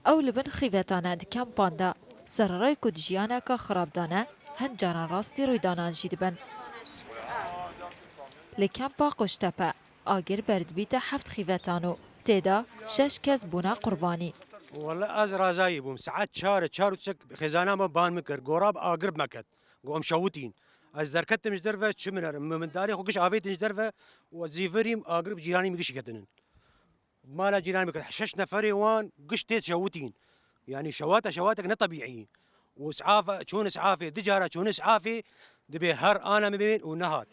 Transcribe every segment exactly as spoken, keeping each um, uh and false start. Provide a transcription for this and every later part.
Ew li bin xîvetan e di kempan de. Sererê ku di jiyaneke xirab de ne, hin caran rastî rûydanan jî dibin. Li kempa Quştepe, agir berdibîte heft xîvetan û tê de şeş kes bûne qurbanî. Wele ez razayî bûm. Saet çar, çar û çek xêzana me ban min kir. Gora bi agir bi me ket. Got em şewitîn. Ez derketim ji derve çi min erim. Min darê xwe giş avêtin ji derve û ez zîvirîm agir bi cîranî min giş ketinin. Mala cîranî min kir. Şeş neferê wan giş tê şewitîn. Yanî şewata şewatek ne tebîî. Û is'afa, çûn is'afê, du cara çûn is'afê, dibê her ana min bên û nehat.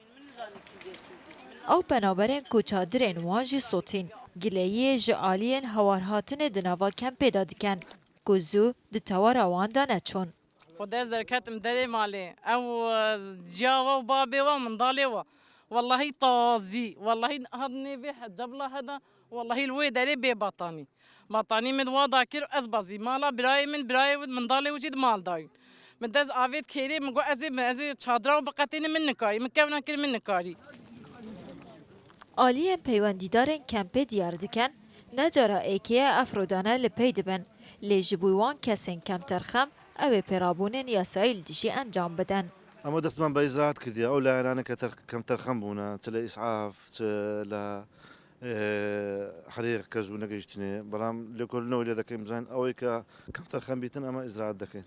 Ew penaberên ku çadirên wan jî sotîn, gileyiyê ji aliyên hawarhatinê di nava kempê de dikin, ku zû di tewera wan de neçûn. Xwedê ez derketim derê malê. Ew, e, ciya we û babê we, mindalê we. Wellahî tazî. Wellahî hat nêvê he-, cebla heda. Wellahî li wê derê bê batanî. Batanî min wa dakir, ez bazî. Mala birayê min, birayê wî, mindalê wî jî di mal dayîn. Min dest avêt kêrê, min got ez ê, ez ê çadira wî biqetînim, min nikarî. Min kevna kir, min nikarî. Aliyên peywendîdarên kempê diyar dikin, ne cara êkê ye ev rûdane li pey dibin, lê ji bo wan kesên kemterxem ew ê pêrabûnên yasayî li dijî encam bidin. ئەمە دەستمان بە ئیزراعەت کردیە، ئەو لایەنانە کە تەر-، کەم تەرخەم بوونە، چ لە ئیسعاف، چ لە، ئێ، حەریق کە زوو نەگەیشتنێ، بەڵام لێکۆڵینەوەی لێ دەکەین، بزانین ئەوەی کە کەم تەرخەم بیتن، ئەمە ئیزراعەت دەکەین.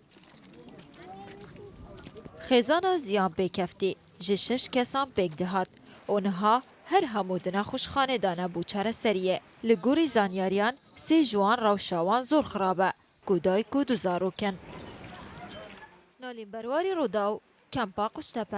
Xêzana ziyan pêkeftî ji şeş kesan pêk dihat û niha her hemû di nexweşxanê de nebû çareseriyê. Li gorî zanyariyan sê ji wan rewşa wan zor xirab e ku dayik û du zarok in. Nalîn Berwarî, Rûdaw, Kempa Quştepe.